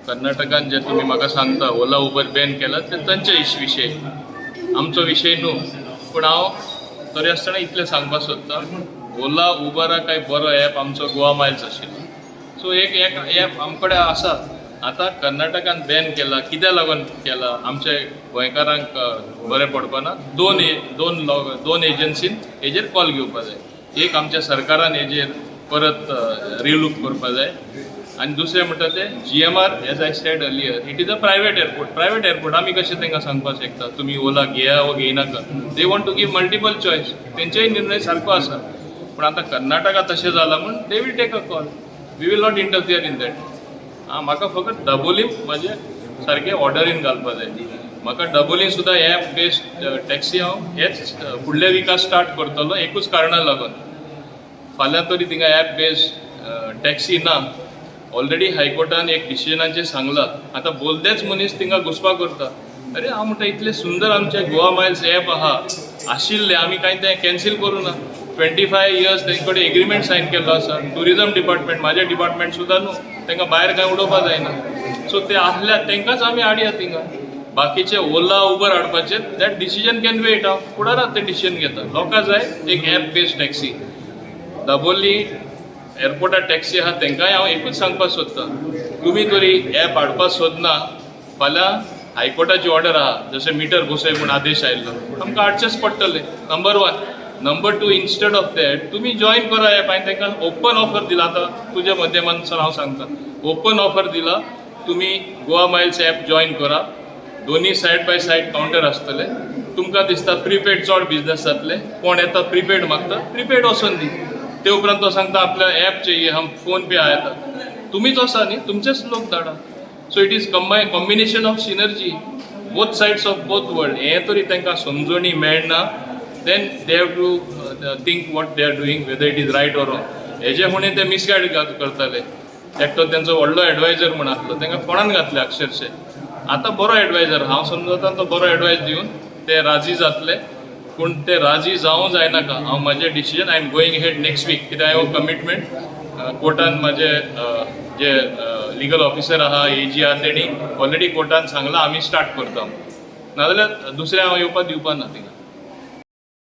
कर्नाटकान जे तुमी म्हाका सांगता ओला उबर बॅन केला, ते तांचे विशय, आमचो विशय न्हू. पूण हांव तरी आसतना इतलें सांगपाक सोदता, ओला उबरा काय बरो एप आमचो गोवा मायल्स आशिल्लो. सो एक एक एप आमचे कडेन आसा. आतां कर्नाटकान बॅन केला, कित्याक लागून केला? आमचे गोंयकारांक बरें पडपाना. दोन दोन दोन एजन्सीन हेजेर कॉल घेवपा जाय. एक, आमच्या सरकारान हेजेर परत रिलूक करपा जाय आनी दुसरें म्हणटा तें GMR. As I said earlier, it is a private airport. Private airport आमी कशें तांकां सांगपाक शकता, तुमी ओला घेया वो घेयनाका? They want to give multiple choice. तेंचेय निर्णय सारको आसा, पूण आतां कर्नाटका तशें जालां म्हूण they will take a call. We will not interfere in that. आं, म्हाका फकत दाबोलीम म्हाजें सारकें ऑर्डरीन घालपा जाय. म्हाका दाबोलीम सुद्दां एप बेस्ड टॅक्सी हांव हेच फुडल्या विका स्टार्ट करतलो, एकूच कारणा लागून. फाल्यां तरी थिंगा एप बेस्ड टॅक्सी ना. ऑलरेडी हायकोर्टान एक डिसिजनाचेर सांगलां. आतां बोलदेच मनीस थिंगा घुसपा करता. अरे, हांव म्हणटा, इतलें सुंदर आमचें गोवा मायल्स एप आहा आशिल्लें, आमी कांय तें कॅन्सील करूं ना. 25 इयर्स तेंचे कडेन एग्रीमेंट सायन केल्लो आसा. ट्युरिजम डिपार्टमेंट, म्हाजें डिपार्टमेंट सुद्दां न्हू, तांकां भायर कांय उडोवपा जायना. सो ते आहल्यात, तांकांच आमी हाडया थिंगा. बाकीचे ओला उबर हाडपाचे, that decision can wait. हांव फुडाराक ते डिसिजन घेता. लोकां जाय एक एप बेस्ड टॅक्सी. दाबोली एअरपोर्टार टॅक्सी आहा, तांकांय हांव एकूच सांगपाक सोदतां, तुमी तरी एप हाडपाक सोदना, फाल्यां हायकोर्टाची ऑर्डर आहा, जशें मिटर बसय म्हूण आदेश आयिल्लो, आमकां हाडचेच पडटले, number one. Number two, instead of that तुमी जॉयन करा एप. हांवें तांकां ओपन ऑफर दिला. आतां तुज्या माध्यमांतल्यान हांव सांगता, ओपन ऑफर दिला, तुमी गोवा मायल्स एप जॉयन करा. दोन्ही सायड बाय सायड कावंटर आसतले. तुमकां दिसता प्रिपेड चड बिजनेस जातले, कोण येता प्रिपेड मागता, प्रिपेड वचोन दी. ते उपरांत तो सांगता आपल्या ॲप चाहिए, हम फोन पे आया था. तुमीच वसा न्ही, तुमचेच लोक धाडा. So it is combination of synergy, both sides of both world. हें तरी तांकां समजणी मेळना, then they have to think what they are doing, whether it is right or wrong. हेजे फुडें ते मिसगायड करताले. एकटो तेंचो व्हडलो एडवायजर म्हूण आसलो, तांकां फोंडान घातले अक्षरशे. आतां बरो एडवायजर हांव समजता, तो बरो एडवायस दिवन ते राजी जातले. पूण ते राजी जावं जायनाका, हांव म्हाजें decision, I am going ahead next week, कित्याक हांवें कमिटमेंट कोर्टान म्हाजे जे लिगल ऑफिसर आहा, एजी आहा, तेणी ऑलरेडी कोर्टान सांगलां, आमी स्टार्ट करता. नाजाल्यार दुसरें हांव येवपाक दिवपा ना थिंगा.